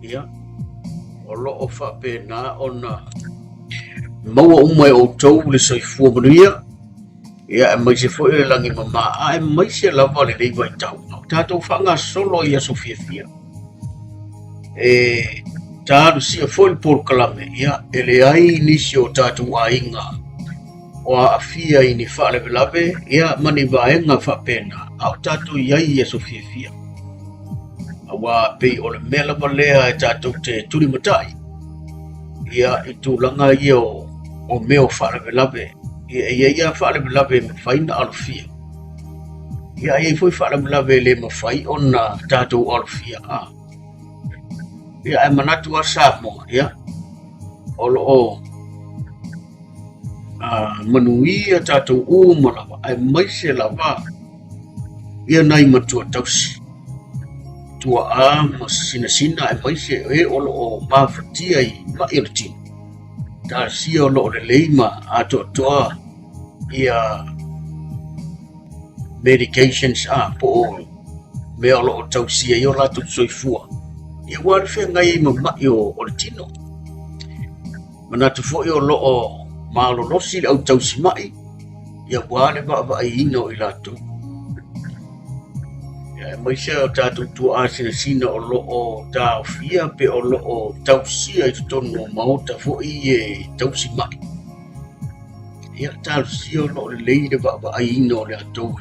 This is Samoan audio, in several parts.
Ia, o lo o faapena ona maua uma e outou le soifua manuia, ia aemaise foi le lagi mama, aemaise lava lenei vaitau a o tatou faagasolo i aso fiafia. E talosia foi le polokalame, ia e leai nisi o tatou aiga o aafia i ni faalavelave, ia ma ni vaega faapena, a o tatou i ai i aso fiafia. Aua pei o le mea lava lea e tatou te tulimatai ia i tulaga ia o mea o faalavelave. Ia e i ai lava faalavelave e mafai ona alofia, ia e i ai foi faalavelave e le mafai ona tatou alofia. Ia ae manatu lava Samoa, ia o lo o manuia tatou uma lava, aemaise lava ia nai matua tausi, tuaa ma sinasina aemaise e o lo o mafatia i ma'i o le tino. Talosia o lo o lelei ma atoatoa ia medications po o mea o lo o tausia ai o latou soifua, ia ua alifeagai ai ma ma'i o le tino. Manatu foi o lo o malolosi le au tausi ma'i, ia ua le vaavaaiina o i latou. Ia, aemaise o tatou tuaa sinasina o lo o taofia pe o lo o tausia i totonu o maota foi e tausi ma'i. Ia, talosia o lo o lelei le vaavaaiina o latou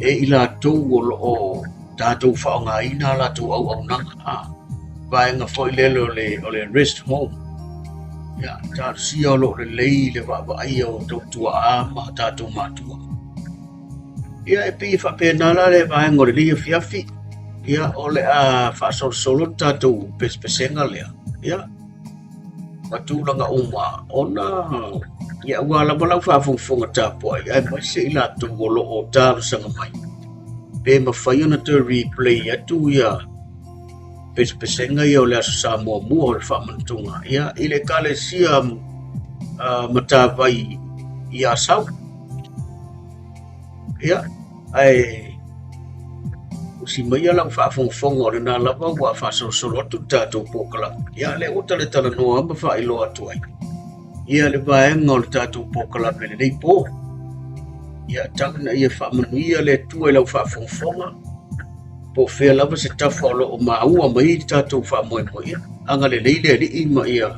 e i latou o lo o tatou faaaogaina a latou auaunaga. Vaega foi lele o le rest home. Ia, talosia o lo o lelei le vaavaaia o outou tuaa ma tatou matua. Ia, e pei e faapena la le vaega o lenei afiafi. Ia, o le a faasolosolo le tatou pesepesega lea. Ia, ma tulaga uma ona ia ua lava lau faafogafoga tapuai aemaise i latou o lo o talosaga mai pe mafai ona toe replay atu ia pesepesega ia o le Aso Sa muamua o le faamanatuga ia i le Ekalesia Matavai i Asau. Ia, ae usi maia lau faafogafoga o lena lava ua faasolosolo atu le tatou polokalame. Ia, lea ua talatalanoa ma faailoa atu ai ia le vaega o le tatou polokalame i lenei po. Ia, tau ina ia faamanuia le Atua i lau faafogafoga, po o fea lava se tafa o lo o maua mai le tatou faamoemoe. Ia, agalelei le Alii ma ia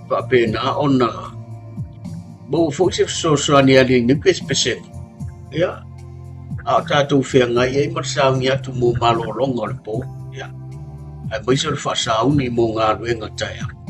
faapena ona maua foi se fesoasoani ali ai nei pesepesega. Ia, a o tatou feagai ai ma le sauni atu mo malologa o le po, ia, aemaise o le faasauni mo galuega taeao.